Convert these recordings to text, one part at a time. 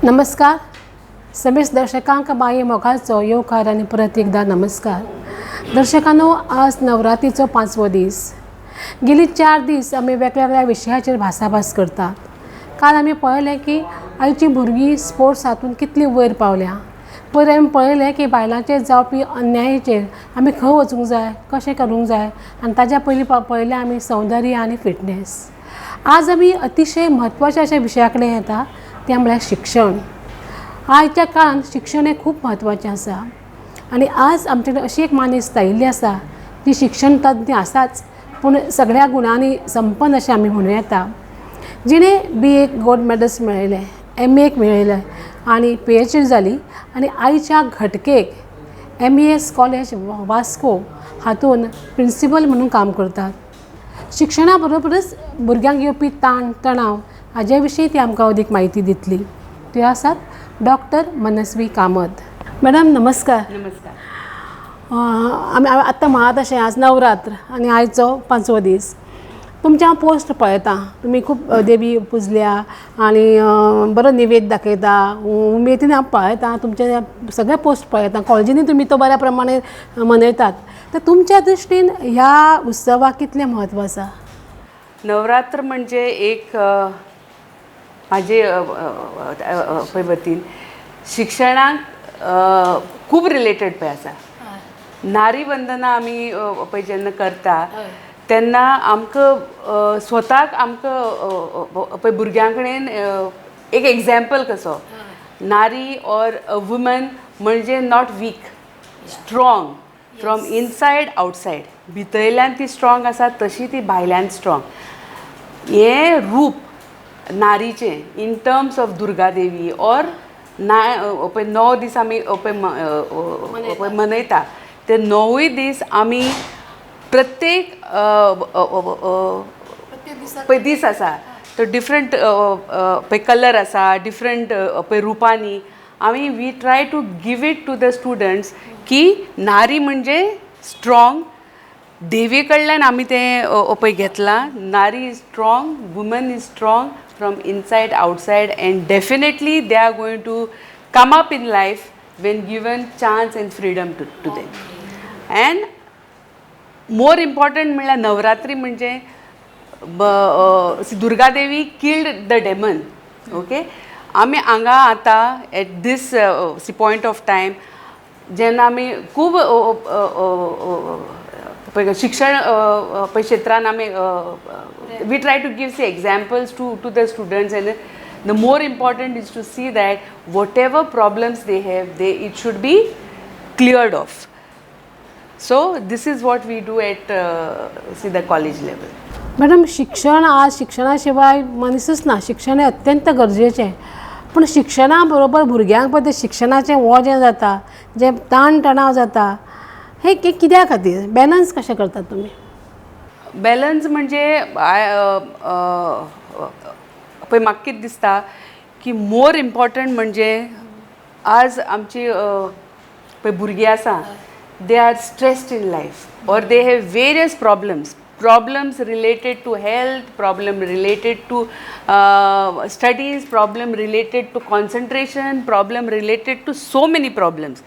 नमस्कार समेस्त दर्शकांक माई मोगाचो येवकार आनी परत एकदां नमस्कार. दर्शकांनो, आज नवरात्रीचो पांचवो दीस. गेली 4 दीस आमी वेगवेगळ्या विशयाचेर भासाभास करतात. काल आमी पळयलें की आयची भुरगीं स्पोर्ट्स हातूंत कितली वयर पावल्या. पयर आमी पळयलें की बायलांचेर जावपी अन्यायाचेर आमी खंय वचूंक जाय, कशें करूंक जाय आनी ताज्या पयलीं पळयलें आमी सौंदर्य आनी फिटनेस. आज आमी अतिशय म्हत्वाच्या अशा विशया कडेन येता, तें म्हळ्यार शिक्षण. आयच्या काळांत शिक्षण हें खूब म्हत्वाचें आसा आनी आज आमचे कडेन अशी एक मानेस्त आयिल्ली आसा जी शिक्षण तज्ञ आसाच, पूण सगळ्या गुणांनी संपन्न अशें आमी म्हणूं येता, जिणें बी एक गोल्ड मेडल्स मेळयलें, एम एक मेळयलें आनी पीएचडी जाली आनी आयच्या घटकेक एमईएस कॉलेज वास्को हातूंत प्रिंसिपल म्हणून काम करतात. शिक्षणा बरोबरच भुरग्यांक येवपी ताण तणाव हाजे विशीं ती आमकां अदीक म्हायती दितली. त्यो आसात डॉक्टर मनस्वी कामत मॅडम. नमस्कार. नमस्कार. आमी आत्तां म्हळां तशें आज नवरात्र आनी आयचो पांचवो दीस. तुमचें हांव पोस्ट पळयतां, तुमी खूब देवी पुजल्या आनी बरो निवेद दाखयता. उमेदीन हांव पळयतां, तुमचे सगळे पोस्ट पळयता. कॉलेजींनी तुमी तो बऱ्या प्रमाणे मनयतात. तर तुमच्या दृश्टीन ह्या उत्सवाक कितलें म्हत्व आसा? नवरात्र म्हणजे एक म्हाजे पळय वतीन शिक्षणाक खूब रिलेटेड पळय आसा. नारी वंदना आमी पळय जेन्ना करता तेन्ना आमकां स्वताक आमकां पळय भुरग्यां कडेन एक एग्जाम्पल कसो नारी ऑर अ वुमन म्हणजे not weak, strong from inside, outside. भितरल्यान ती स्ट्रॉंग आसा, तशी ती भायल्यान स्ट्रॉंग. हें रूप नारीचें in terms of Durga Devi or ना पळय 9 दीस आमी पळय पळय मनयता, ते णवूय दीस आमी प्रत्येक पळय दीस आसा तो डिफरंट पळय कलर आसा, डिफरंट पळय रुपांनी आमी we try to give it to the students की नारी म्हणजे स्ट्रॉंग. देवी कडल्यान आमी तें पळय घेतलां. नारी is strong, woman is strong from inside, outside, and definitely they are going to come up in life when given chance and freedom to them. And more important म्हणल्यार नवरात्री म्हणजे Durga Devi killed the demon, okay? आमी हांगा आतां at this see point of time जेन्ना आमी खूब पळय शिक्षण पळय क्षेत्रान आमी we try to give see examples to the students, and the more important is to see that whatever problems they have, they it should be cleared off. So this is what we do at see the college level. Madam, शिक्षण आज शिक्षणा शिवाय मनीसच ना. शिक्षण हें अत्यंत गरजेचें, पूण शिक्षणा बरोबर भुरग्यांक पळय तें शिक्षणाचें वजें जाता, जें ताण तणाव जाता, हें कित्या खातीर? बॅलन्स कशें करतात तुमी? बॅलन्स म्हणजे पळय म्हाका कितें दिसता की मोर इम्पॉर्टंट म्हणजे आज आमची पळय भुरगीं आसा, they are stressed in life or they have various problems related to health, problem related to studies, problem related to concentration, problem related to so many problems,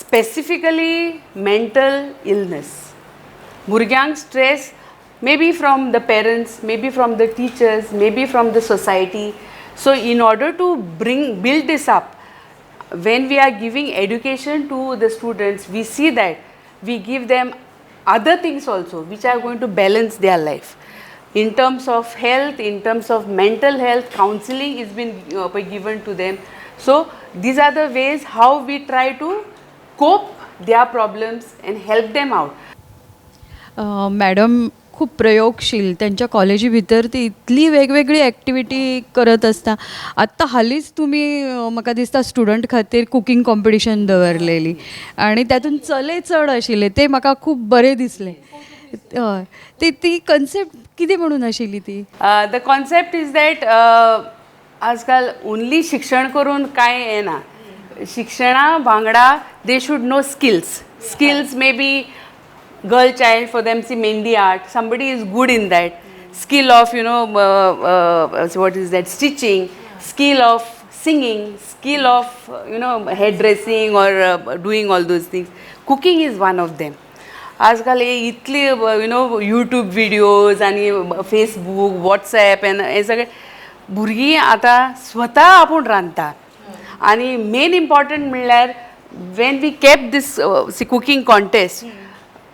specifically mental illness. भुरग्यांक stress maybe from the parents, maybe from the teachers, maybe from the society. So in order to bring build this up, when we are giving education to the students, we see that we give them other things also which are going to balance their life in terms of health, in terms of mental health. Counseling is been given to them. So these are the ways how we try to cope their problems and help them out. Madam खूब प्रयोगशील. त्यांच्या कॉलेजी भितर ती इतली वेगवेगळी activity करत आसता. आत्तां हालींच तुमी म्हाका दिसता स्टुडंट खातीर कुकींग कॉम्पिटिशन दवरलेली आनी तातूंत चले चड आशिल्ले, ते म्हाका खूब बरें दिसलें. हय, ती ती कन्सेप्ट कितें म्हणून आशिल्ली ती? The concept is that आजकाल ओन्ली शिक्षण करून कांय येना. शिक्षणा वांगडा they should know skills. Skills may be girl child, for them see mehndi art, somebody is good in that skill of what is that, stitching, skill of singing, skill of hair dressing or doing all those things. Cooking is one of them. आजकाल हे इतली YouTube videos आनी Facebook, WhatsApp N हे सगळे भुरगीं आतां स्वता आपूण रांदता. आनी मेन इम्पॉर्टंट म्हणल्यार when we kept this cooking contest,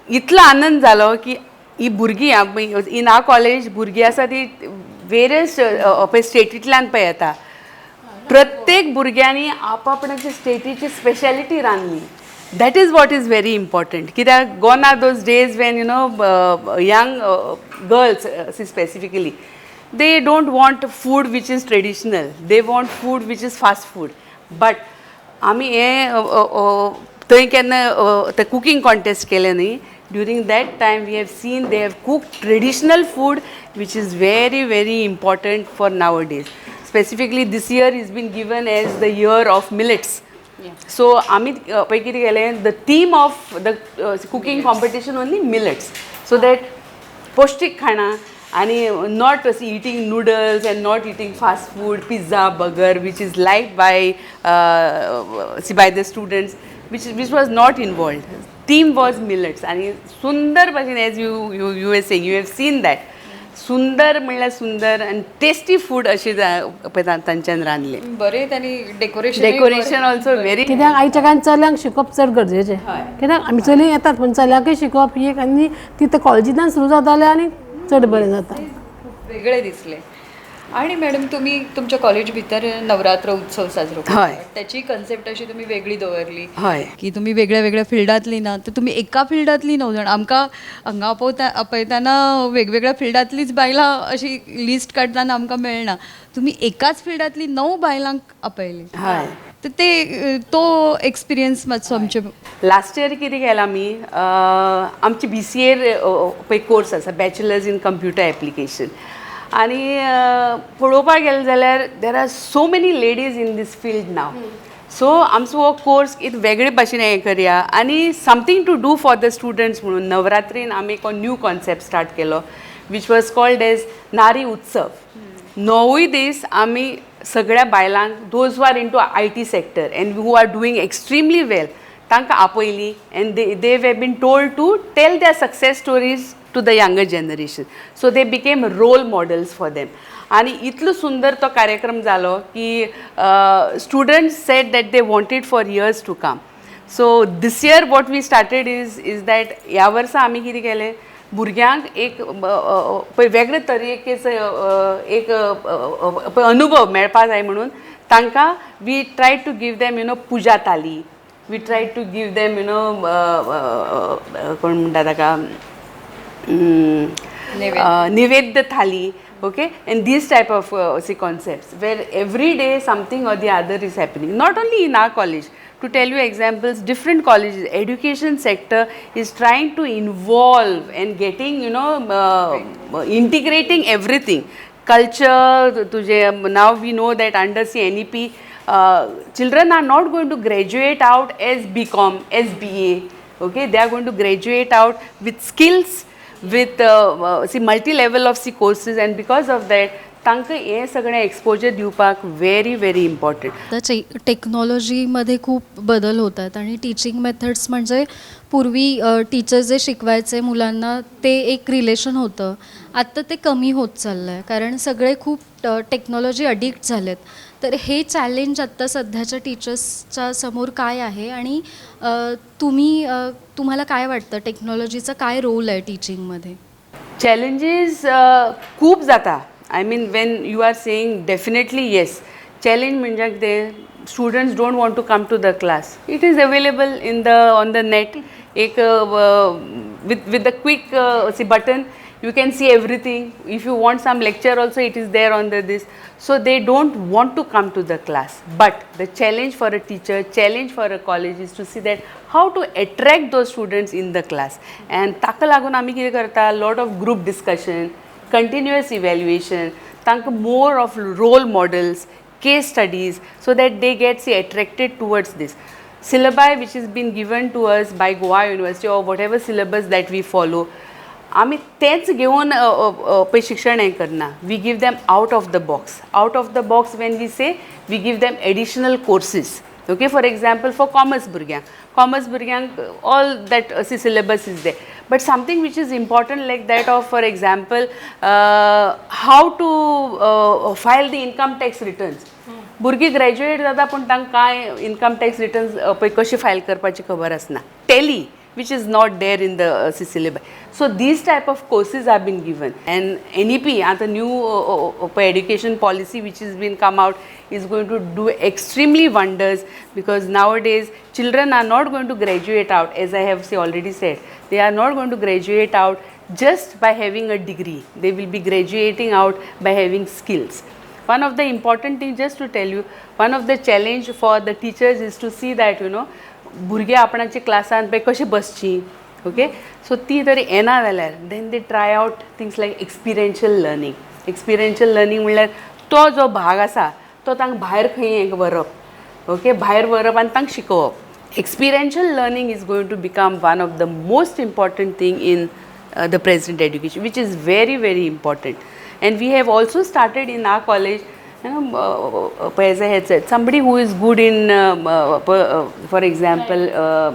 इतलो आनंद जालो की ही भुरगीं इन our college भुरगीं आसा ती वेरियस पळय स्टेटींतल्यान पळय येता. प्रत्येक भुरग्यांनी आपापणाची स्टेटीची speciality रांदली. That is what is very important, कित्याक gone are those days when young girls specifically, they don't want food which is traditional, they want food which is fast food. But आमी हें थंय केन्ना ते कुकींग कॉन्टेस्ट केलें न्ही, during that time we have seen they have cook traditional food, which is very very important for nowadays. Specifically, this year is been given as the year of millets. So आमी पळय कितें केलें, the theme of the cooking competition only millets, so that पौश्टीक खाणां आनी not eating noodles and not eating fast food, pizza, burger, which is like by the students, which was not involved. Theme was millets आनी सुंदर भाशेन, as you are saying, you have seen that, सुंदर म्हणल्यार सुंदर आनी tasty food अशें पळय तांच्यान रांदलें. बरें, त्यांनी डेकोरेशन. Decoration also very. कित्याक आयच्या काळान चल्यांक शिकप चड गरजेचें, कित्याक आमी चली येतात पूण चल्यांकय शिकप ही एक आनी ती तर कॉलेजींतल्यान सुरू जाता जाल्यार आनी चड बरें जाता. खूप वेगळे दिसले. आणि मॅडम, तुम्ही तुमच्या कॉलेज भितर नवरात्र उत्सव साजरो करता. हय. त्याची कन्सेप्ट अशी तुम्ही वेगळी दवरली हय. की तुम्ही वेगळ्या वेगळ्या फिल्डातली ना, तर तुम्ही एका फिल्डातली नऊ जण आमकां हांगा आपवता आपयतना वेगवेगळ्या फिल्डांतलीच बायलां अशी लिस्ट काडटाना आमकां मेळना. तुम्ही एकाच फिल्डातली नऊ बायलांक आपयली. हय. तर ते तो एक्सपिरियन्स मातसो आमचे. लास्ट इयर कितें केलां आमी, आमची बीसीए पळय कोर्स आसा, बॅचलर्स इन कंप्युटर एप्लिकेशन, आनी पळोवपाक गेलें जाल्यार there are so many ladies in this field now. So आमचो हो कोर्स एक वेगळे भाशेन हें करया आनी something to do for the students म्हणून नवरात्रीन आमी एक न्यू कॉन्सेप्ट स्टार्ट केलो, which was called as नारी उत्सव. णवूय दीस आमी सगळ्या बायलांक, those who are into IT sector and who are doing extremely well, तांकां आपयली and they have been told to tell their success stories to the younger generation, so they became role models for them. आनी इतलो सुंदर तो कार्यक्रम जालो की students said that they wanted for years to come. So this year what we started is that ह्या वर्सा आमी कितें केलें, भुरग्यांक एक पळय वेगळे तरेकेचो एक पळय अनुभव मेळपा जाय म्हणून तांकां we try to give them Puja thali, we try to give them कोण म्हणटा ताका, निवेद्य थाली, okay, and these type of see concepts where every day something or the other is happening. Not only in our college, to tell you examples, different colleges, education sector is trying to involve and getting integrating everything, culture तुझे. Now we know that under see NEP, children are not going to graduate out as BCom, as BA, okay, they are going to graduate out with skills, with see multi level of see courses, and because of that तांकां हें सगळें exposure दिवपाक very very important. आता टेक्नॉलॉजीमध्ये खूप बदल होत आहेत आणि टीचिंग मेथड्स म्हणजे पूर्वी टीचर जे शिकवायचे मुलांना ते एक रिलेशन होतं, आत्ता ते कमी होत चाललं आहे, कारण सगळे खूप टेक्नॉलॉजी अडिक्ट झालेत. तर हे चॅलेंज आत्ता सध्याच्या टीचर्सच्या समोर काय आहे आणि तुम्ही तुम्हाला काय वाटतं, टेक्नॉलॉजीचा काय रोल आहे टीचिंगमध्ये? चॅलेंजीस खूब जाता. I mean, when you are saying, definitely yes, challenge म्हणजे कितें, students don't want to come to the class. It is available in the on the net. एक with the quick see button, you can see everything. If you want some lecture also, it is there on the this. So they don't want to come to the class. But the challenge for a teacher, challenge for a college is to see that how to attract those students in the class. And ताका लागून आमी कितें करता, lot of group discussion, continuous evaluation, तांकां more of role models, case studies, so that they get see attracted towards this syllabi which has been given to us by Goa University or whatever syllabus that we follow. आमी तेंच घेवन पळय शिक्षण हें करना. We give them out of the box. Out of the box when we say, we give them additional courses. Okay, for example, for commerce भुरग्यांक, commerce भुरग्यांक all that syllabus is there, but something which is important like that of, for example, how to file the income tax returns. भुरगीं graduate जाता पूण तांकां कांय income tax returns पळय कशी file करपाची खबर आसना, Tally, which is not there in the syllabus. So these type of courses have been given. And NEP, the new education policy which has been come out, is going to do extremely wonders, because nowadays children are not going to graduate out, as I have already said. They are not going to graduate out just by having a degree. They will be graduating out by having skills. One of the important things, just to tell you, one of the challenge for the teachers is to see that भुरगीं आपणाच्या क्लासान पळय कशी बसची. Okay, so ती जर येना जाल्यार then they try out things like experiential learning. Experiential learning म्हणल्यार तो जो भाग आसा तो तांकां भायर खंय एक व्हरप, ओके, भायर व्हरप आनी तांकां शिकोवप. Experiential learning is going to become one of the most important thing in the present education, which is very, very important. And we have also started in our college, as I had said, somebody who is good in, for example,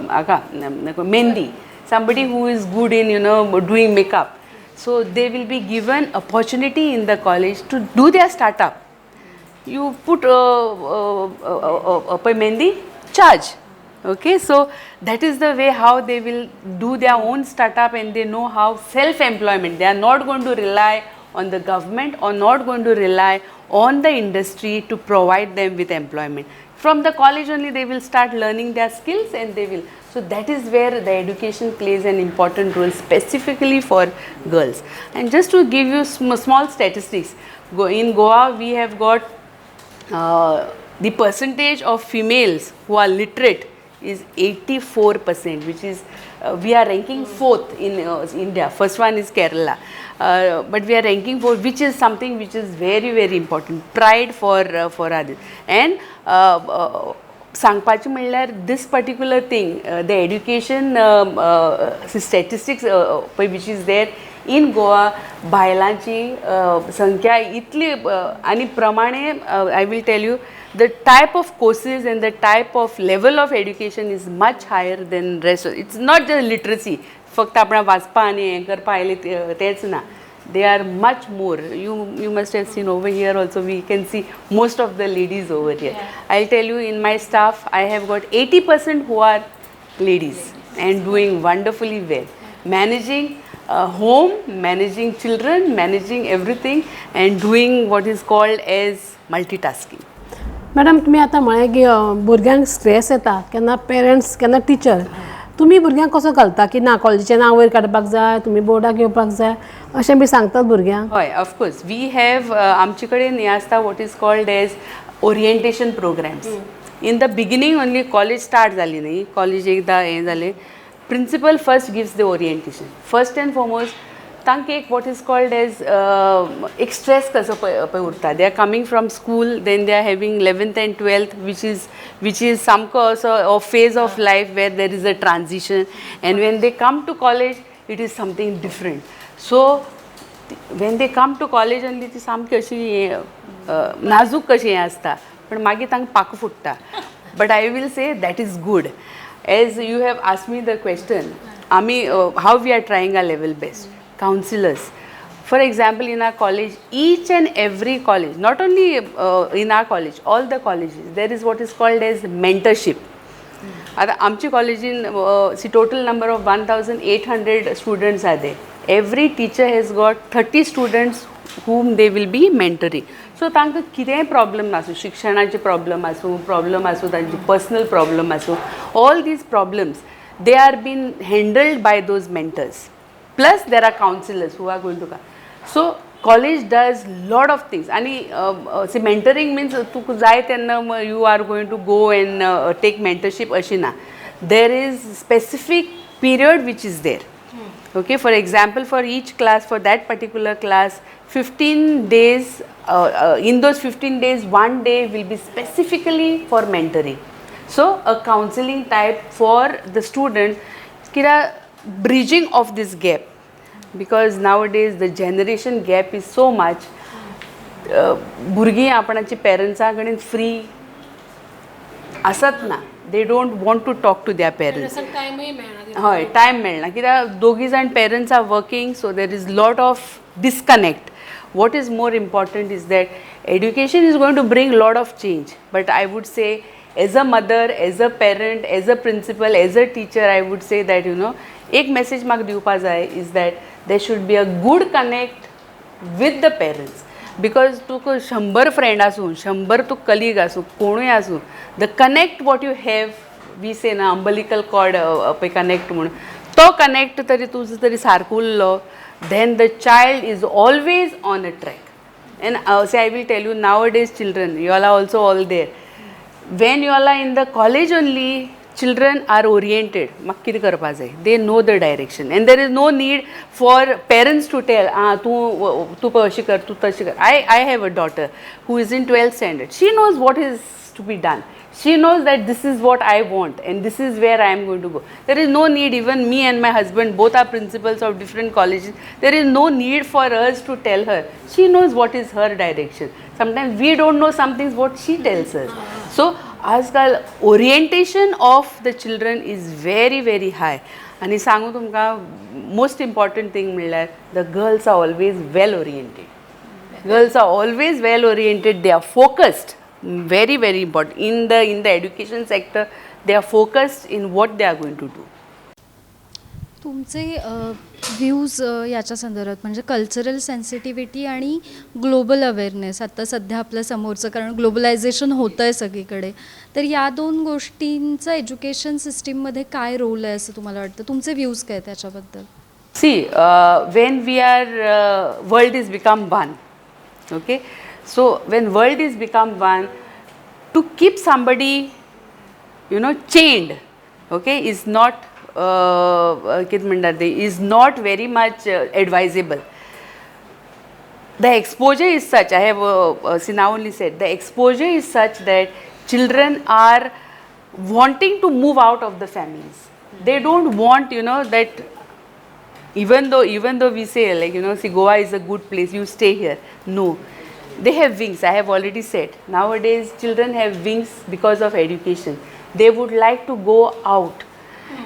aga, mehndi, somebody who is good in doing makeup. So they will be given opportunity in the college to do their startup. You put mehndi, charge. Okay, so that is the way how they will do their own startup, and they know how self employment. They are not going to rely on the government or not going to rely on the industry to provide them with employment. From the college only they will start learning their skills and they will. So that is where the education plays an important role, specifically for girls. And just to give you small statistics, in Goa we have got the percentage of females who are literate is 84%, which is we are ranking fourth in India. First one is Kerala, but we are ranking fourth, which is something which is very, very important. Pride for others. And सांगपाचें म्हणल्यार, this particular thing, the education statistics पळय which is there in Goa, बायलांची संख्या इतली आनी प्रमाणे, I will tell you, the type of courses and the type of level of education is much higher than rest. It's not just literacy. फक्त आपण वाचपा आनी हें करपा आयलें तेंच ना. They are much more. You must have seen over here also, we can see most of the ladies over here. I'll tell you, in my staff I have got 80% who are ladies and doing wonderfully well, managing home, managing children, managing everything and doing what is called as multitasking. Madam, तुमी आतां म्हळें की भुरग्यांक stress येता केन्ना parents केन्ना teacher. तुमी भुरग्यांक कसो घालता की ना कॉलेजीचें नांव वयर काडपाक जाय, तुमी बोर्डाक येवपाक जाय, अशें बी सांगतात भुरग्यांक? हय, ऑफकोर्स we have, आमचे कडेन हें आसता, what is called as orientation programs. In the beginning only, college start जाली न्ही, कॉलेज एकदां हें जालें, principal first gives the orientation. First and foremost, तांकां एक what is called as एक स्ट्रेस कसो पळय पळय उरता. They are coming from school, then they are having 11th and 12th, which is सामको असो phase of life where there is a transition, and when they come to college it is something different. So when they come to college only ती सामकी अशी नाजूक कशी हें आसता, पण मागीर तांकां पाको फुट्टा. But I will say that is good. As you have asked me the question, आमी how we are trying our level best, counsellors, for example, in our college, each and every college, not only in our college, all the colleges, there is what is called as mentorship. आतां आमच्या कॉलेजीन, see, total number of 1800 students are there. Every teacher has got 30 students whom they will be mentoring. So तांकां कितेंय problem आसूं, शिक्षणाचे problem आसूं, problem आसूं तांची पर्सनल प्रॉब्लम आसूं, all these problems, they are been handled by those mentors. Plus there are counsellors who are going to come. So college does lot of things. आनी C, मेंटरींग means तुका जाय तेन्ना you are going to go and take mentorship अशी ना. There is specific period which is there. Okay, for example, for each class, for that particular class, 15 days, in those 15 days, one day will be specifically for mentoring. So a counseling type for the student, कित्याक bridging of this gap. Because nowadays the generation gap is so much. भुरगीं आपणाची पेरंट्सां कडेन free आसत ना. They don't want to talk to their parents. टायमूय मेळना. हय, time मेळना कित्याक दोगी जाण parents are working, so there is lot of disconnect. What is more important is that education is going to bring lot of change, but I would say as a mother, as a parent, as a principal, as a teacher, I would say that एक message म्हाका दिवपा जाय is that there should be a good connect with the parents, because तुका 100 friend आसूं, 100 तुका colleague आसूं, कोणूय आसूं, the connect what you have, we say ना अंबलिकल कॉर्ड पळय कनेक्ट म्हणून, तो कनेक्ट तरी तुजो तरी सारको उरलो, then the child is always on a track. And see, I will tell you, nowadays children, you all are also all there, when you all are in the college only, children are oriented. म्हाका कितें करपा जाय, they know the direction and there is no need for parents to tell, आं तूं तूं पळय अशें कर, तूं तशें कर. I have a daughter who is in 12th standard. She knows what is to be done. She knows that this is what I want and this is where I am going to go. There is no need, even me and my husband both are principals of different colleges, there is no need for us to tell her. She knows what is her direction. Sometimes we don't know some things what she tells us. So आजकाल orientation of the children is very very high. आनी सांगू तुमकां, most important thing म्हणल्यार the girls are always well oriented. Girls are always well oriented, they are focused, very very important in the education sector. They are focused in what they are going to do. तुमचे views याच्या संदर्भात, म्हणजे cultural sensitivity आणि global awareness, आत्ता सध्या आपल्या समोरचं, कारण ग्लोबलायझेशन होतं आहे सगळीकडे, तर या दोन गोष्टींचा एज्युकेशन सिस्टीममध्ये काय रोल आहे असं तुम्हाला वाटतं? तुमचे व्ह्यूज काय त्याच्याबद्दल? See, when we are world is become one, okay? So when world is become one, to keep somebody chained, okay, is not कितें म्हणटात ते, is not very much advisable. The exposure is such, I have see, now only said, the exposure is such that children are wanting to move out of the families. They don't want that even though we say like, see, Goa is a good place, you stay here. No, they have wings. I have already said, nowadays children have wings because of education. They would like to go out,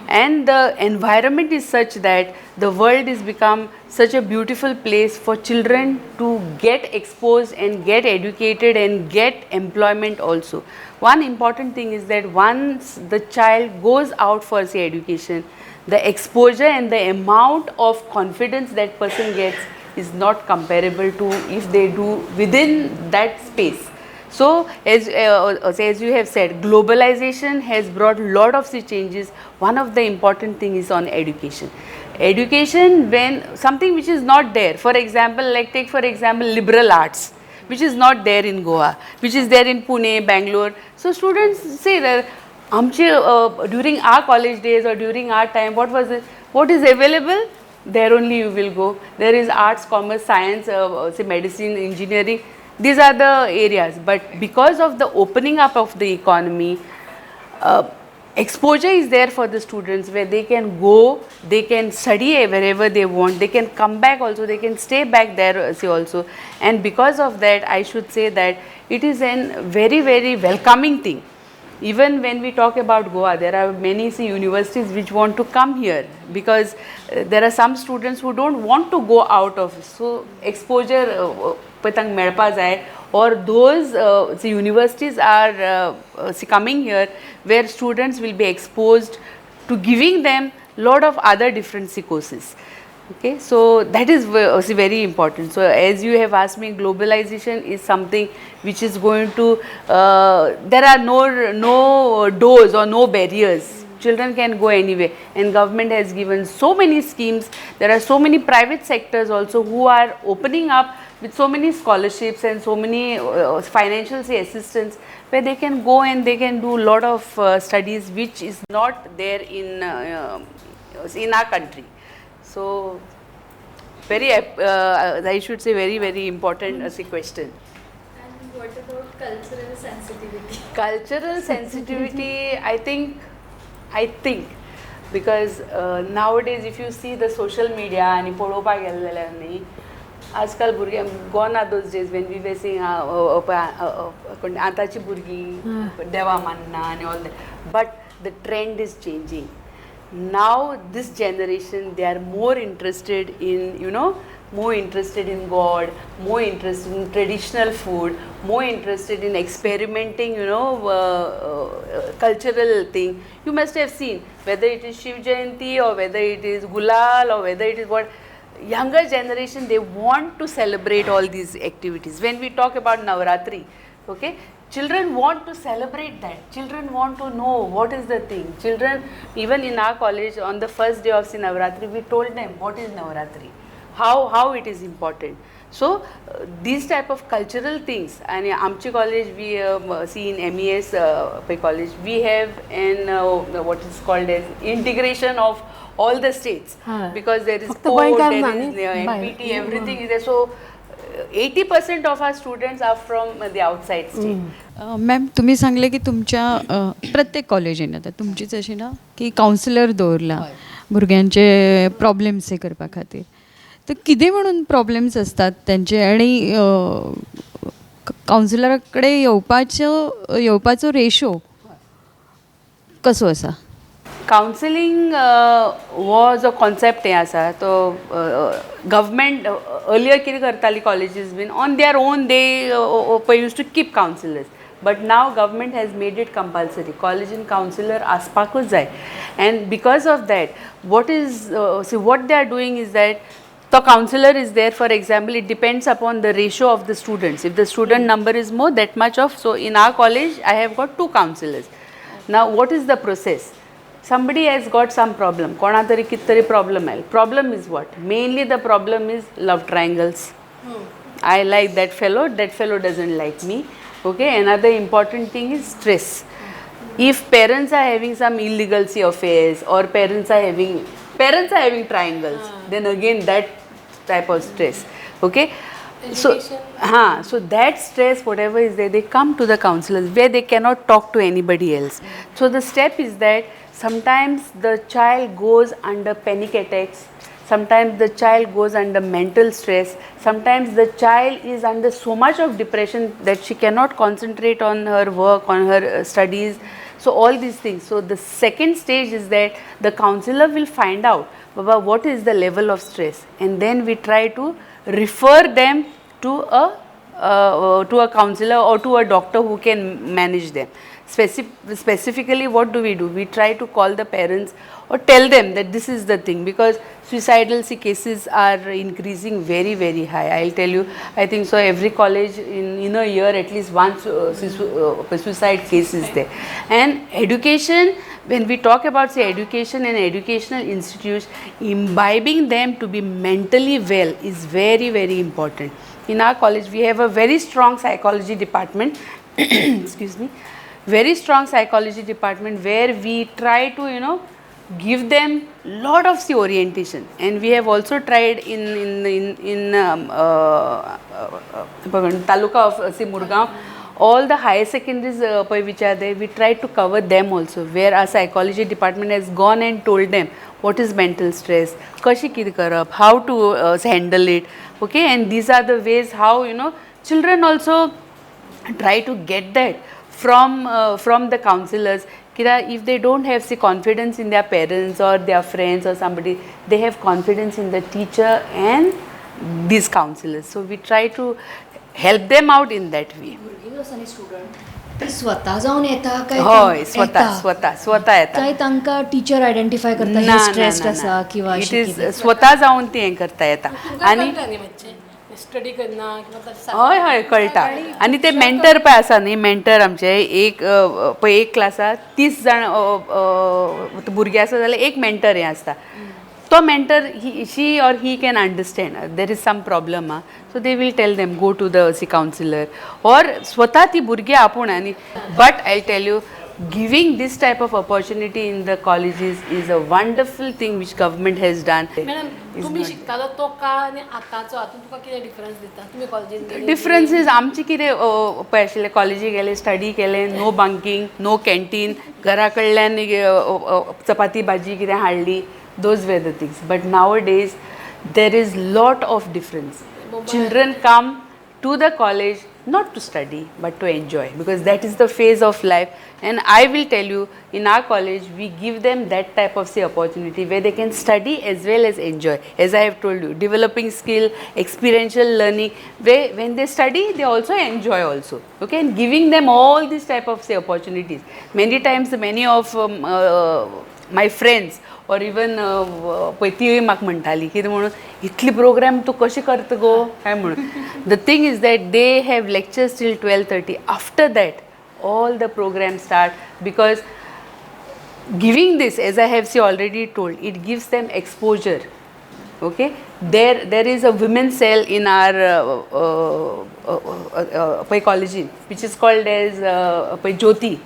and the environment is such that the world is become such a beautiful place for children to get exposed and get educated and get employment also. One important thing is that once the child goes out for, say, education, the exposure and the amount of confidence that person gets is not comparable to if they do within that space. So as you have said, globalization has brought lot of the changes. One of the important thing is on education. Education, when something which is not there, for example, like take for example liberal arts, which is not there in Goa, which is there in Pune, Bangalore. So students say that आमचे during our college days or during our time, what was it? What is available, there only you will go. There is arts, commerce, science, say medicine, engineering. These are the areas. But because of the opening up of the economy, exposure is there for the students where they can go, they can study wherever they want, they can come back also, they can stay back there see also. And because of that, I should say that it is an very very welcoming thing. Even when we talk about Goa, there are many, see, universities which want to come here because there are some students who don't want to go out of, so exposure पळय तांकां मेळपा जाय, or those see, universities are see, coming here where students will be exposed to giving them lot of other different see, courses. Okay, so that is see, very important. So as you have asked me, globalization is something which is going to there are no doors or no barriers. Children can go anywhere, and government has given so many schemes. There are so many private sectors also who are opening up with so many scholarships and so many financial, say, assistance, where they can go and they can do lot of studies which is not there in our country. So very I should say very very important question. And what about cultural sensitivity? Cultural sensitivity, I think Because nowadays if you see the social media आनी पळोवपाक गेले जाल्यार न्ही, आजकाल भुरग्यांक, gone are those days when we were seeing कोण आतांची भुरगीं देवा मानना आनी all that, but the trend is changing. Now this generation, they are more interested in more interested in God, more interested in traditional food, more interested in experimenting cultural thing. You must have seen, whether it is Shiv Jayanti or whether it is Gulal or whether it is what, younger generation, they want to celebrate all these activities. When we talk about Navaratri, okay, children want to celebrate that. Children want to know what is the thing. Children, even in our college, on the first day of Navaratri, we told them what is Navaratri, how it is important. So these type of cultural things. And आमची college, we see in MES college, we have an what is called as integration of all the states, because there is फक्त code, गोंयकार there ना is न्ही? MPT, everything is there. So 80% of our students are from the outside state. Ma'am, तुमी सांगले की तुमच्या प्रत्येक कॉलेजीन आतां तुमचीच अशी ना की कावन्सिलर दवरला भुरग्यांचे प्रॉब्लेम्स हे करपा खातीर, तर कितें म्हणून प्रॉब्लेम्स आसतात तेंचे आनी कावन्सिलरा कडेन येवपाचो रेशो कसो आसा? कावन्सिलींग हो जो कॉन्सेप्ट हें आसा, तो गव्हर्मेंट अर्लियर कितें करताली, colleges been on their own, they used to keep counsellors, but now government has made it compulsory. कॉलेजीन कावन्सिलर आसपाकूच जाय, and because of that, what is see, what they are doing is that the counselor is there. For example, it depends upon the ratio of the students. If the student number is more, that much of, so in our college I have got two counselors. Now what is the process? Somebody has got some problem, कोणा तरी कित तरी problem I'll. Problem is what? Mainly the problem is love triangles. I like that fellow, that fellow doesn't like me. Okay, another important thing is stress. If parents are having some illegalcy affairs or parents are having triangles, then again that type of stress. Okay, so so that stress, whatever is there, they come to the counselors where they cannot talk to anybody else. So the step is that sometimes the child goes under panic attacks, sometimes the child goes under mental stress, sometimes the child is under so much of depression that she cannot concentrate on her work, on her studies. So all these things. So the second stage is that the counselor will find out, Baba, what is the level of stress, and then we try to refer them to a counselor or to a doctor who can manage them. Specifically, what do we do? We try to call the parents or tell them that this is the thing, because suicidal cases are increasing very, very high. I'll tell you, I think so every college in a year at least one suicide case is there. And education, when we talk about, say, education and educational institutes, imbibing them to be mentally well is very, very important. In our college, we have a very strong psychology department, excuse me, very strong psychology department, where we try to give them lot of the orientation. And we have also tried in taluka of see, Murgaon, all the higher secondaries which are there, we try to cover them also, where our psychology department has gone and told them what is mental stress, कशी कितें करप, how to handle it, okay? And these are the ways how children also try to get that from the counselors. कित्याक if they don't have, say, confidence in their parents or their friends or somebody, they have confidence in the teacher and these counselors. So we try to help them out in that way. भुरगीं जो आसा न्ही student, ती स्वता जावन येता काय हय, स्वता. येता? स्वता स्वता येता. काय तांकां टिचर आयडेंटिफाय करता, ना, हे ना, स्ट्रेस्ड ना, आसा ना. किंवा it अशें is कितें? स्वता जावन ती हें करता येता आनी स्टडी करना किंवा हय हय, कळटा. आनी ते मेंटर पळय आसा न्ही, मेंटर आमचे एक पळय एक क्लासाक 30 जाण भुरगे आसा जाल्यार एक मेंटर हें आसता. तो mentor, he, she or he can understand there is some problem ah, so they will tell them, go to the see counsellor, or स्वता ती भुरगीं आपूण. आनी but I tell you, Giving this type of opportunity in the colleges is a wonderful thing which government has done. Madam, तुमी शिकतालो तो काळ आनी आतांचो हातूंत तुका कितें डिफरन्स दिता तुमी कॉलेजीन? डिफरन्स is आमचे कितें पळय आशिल्लें, कॉलेजी गेले, स्टडी केलें, नो बंकींग, नो कॅन्टीन, घरा कडल्यान चपाती भाजी कितें हाडली, those were the things. But nowadays there is lot of difference. Children come to the college not to study but to enjoy, because that is the phase of life. And I will tell you, in our college we give them that type of, say, opportunity where they can study as well as enjoy. As I have told you, developing skill, experiential learning, where when they study they also enjoy also, okay? And giving them all these type of, say, opportunities. Many times many of my friends or even पळय तिवूय म्हाका म्हणटाली, कितें म्हणून इतली programme तूं कशें करता गो काय म्हणून. The thing is that they have lectures till 12:30. After that all the program start, because giving this, as I have see already told, it gives them exposure, okay? There is a women's cell in our college which is called as Jyoti.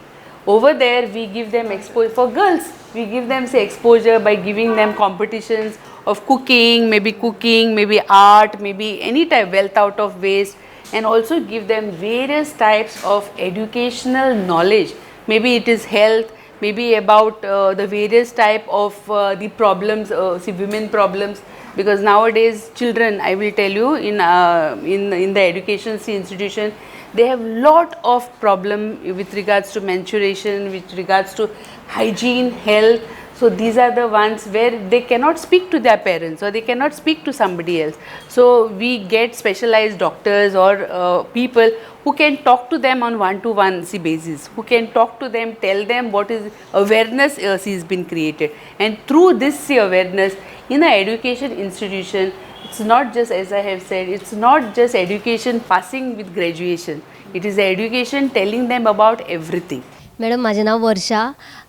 Over there we give them exposure for girls. We give them, say, exposure by giving them competitions of cooking, maybe art, maybe any type, wealth out of waste, and also give them various types of educational knowledge. Maybe it is health, maybe about the various type of the problems, see, women problems, because nowadays children, I will tell you, in the education institution, they have lot of problem with regards to menstruation, with regards to hygiene, health. So these are the ones where they cannot speak to their parents or they cannot speak to somebody else. So we get specialized doctors or people who can talk to them on one to one basis, who can talk to them, tell them what is awareness has been created. And through this, see, awareness in an education institution, it's not just, as I have said, it's not just education passing with graduation. It is education telling them about everything. Madam, म्हाजें नांव वर्षा.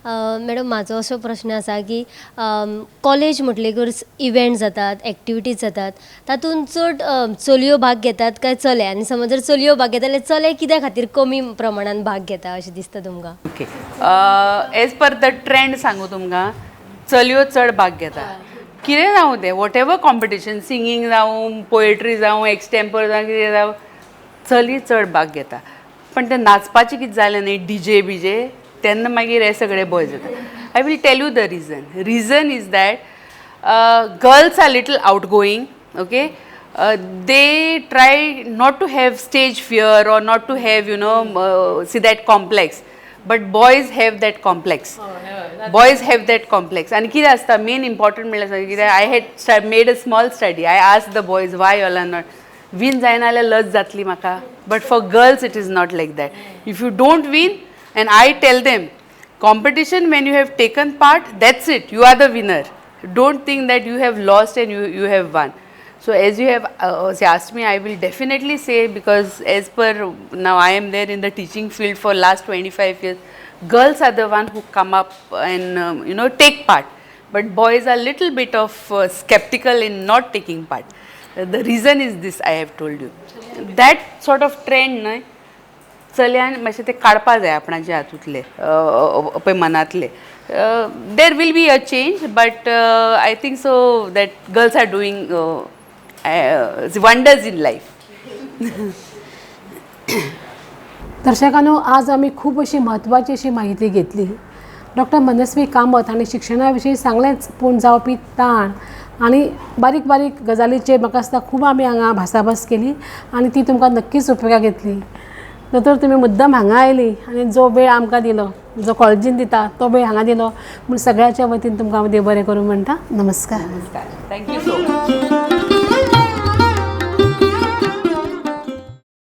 Madam, म्हाजो असो प्रश्न आसा की college म्हटलेकर event जातात, activities जातात, तातूंत चड चलयो भाग घेतात काय चले? आनी समज जर चलयो भाग घेता जाल्यार चले कित्या खातीर कमी प्रमाणान भाग घेता अशें दिसता तुमकां? Okay, as per the trend सांगू तुमकां, चलयो चड भाग घेता. कितें जावं तें, what ever competition, singing जावं, पोएट्री जावं, एक्सटेम्पर जावं, कितें जावं, चली चड भाग घेता. पण ते नाचपाचें कितें जालें न्ही, डीजे बीजे, तेन्ना मागीर हे सगळे बॉयज जाता. I will tell you the reason. Reason is that girls are little outgoing, okay? They try not to have stage fear or not to have see, that complex, but boys have that complex. Boys have that complex. आनी कितें आसता, main important म्हणल्यार कितें, I had made a small study. I ask the boys, why all are not win जायना जाल्यार लज जातली म्हाका. But for girls it is not like that. If you don't win, and I tell them, competition, when you have taken part, that's it, you are the winner. Don't think that you have lost and you have won. So as you have say, asked me, I will definitely say, because as per now I am there in the teaching field for last 25 years, girls are the one who come up and take part, but boys are little bit of skeptical in not taking part. The reason is this I have told you. That sort of trend न्हय, चलयान मातशें तें काडपा जाय आपणाच्या हातूंतले, पळय मनांतले. There will be a change, but I think so that girls are doing wonders in life. दर्शकांनो, आज आमी खूब अशी म्हत्वाची अशी माहिती घेतली. डॉक्टर मनस्वी कामत हांणी शिक्षणा विशीं सांगलेंच, पूण जावपी ताण आनी बारीक बारीक गजालीचेर म्हाका दिसता खूब आमी हांगा भासाभास केली आनी ती तुमकां नक्कीच उपयोगाक येतली. दोतोर, तुमी मुद्दम हांगा आयली आनी जो वेळ आमकां दिलो, जो कॉलेजीन दिता तो वेळ हांगा दिलो म्हूण सगळ्याच्या वतीन तुमकां हांव देव बरें करूं म्हणटा. नमस्कार. नमस्कार, thank you so much.